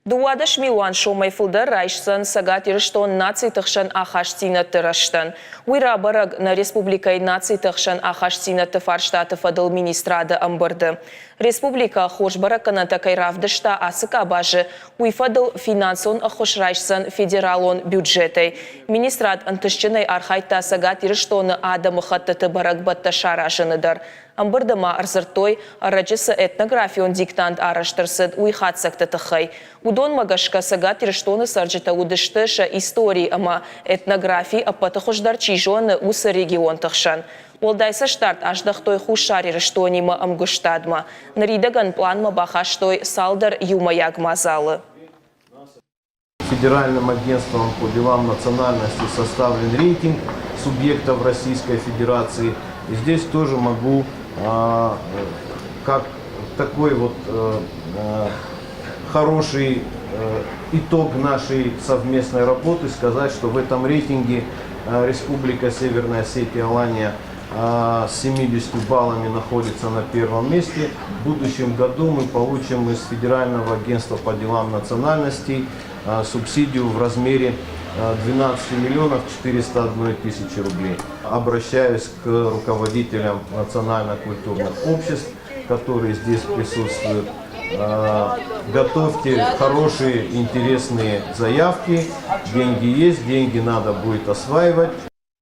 12 милуан сомӕй фылдӕр райсдзӕн Цӕгат Ирыстон нациты хсӕн ахастдзинӕдты рӕзтӕн. Уый рабӕрӕг нӕ республикӕйы нациты хсӕн ахастдзинӕдты фарстаты фӕдыл министрады ӕмбырды. Республикӕ хорз бӕрӕггӕнӕнтӕ кӕй равдыста ацы къабазы, уый фӕдыл финансон ӕххуыс райсдзӕн федералон бюджетӕй. Министрад ӕнтыстджынӕй архайдта Цӕгат Ирыстоны адӕмыхӕттыты бӕрӕгбӕттӕ саразыны дӕр. Ӕмбырды ма ӕрдзырдтой, ӕрӕджы цы этнографион диктант арӕзт ӕрцыд, уый хатдзӕгты тыххӕй. Уыдонмӕ гӕсгӕ Цӕгат Ирыстоны цӕрджытӕ уыдысты сӕ истори ӕмӕ этнографи ӕппӕты хуыздӕр чи зоны, уыцы регионты хсӕн. Уӕлдай цӕстдард аздӕхтой Хуссар Ирыстонимӕ ӕмгуыстадмӕ. Ныридӕгӕн пъланмӕ бахастой цалдӕр иумӕйаг мадзалы. Федеральным агентством по делам национальности составлен рейтинг субъектов Российской Федерации. И здесь тоже могу как такой вот хороший итог нашей совместной работы сказать, что в этом рейтинге Республика Северная Осетия Алания с 70 баллами находится на первом месте. В будущем году мы получим из Федерального агентства по делам национальностей субсидию в размере 12 миллионов 401 тысячи рублей. Обращаюсь к руководителям национально-культурных обществ, которые здесь присутствуют. Готовьте хорошие, интересные заявки. Деньги есть, деньги надо будет осваивать.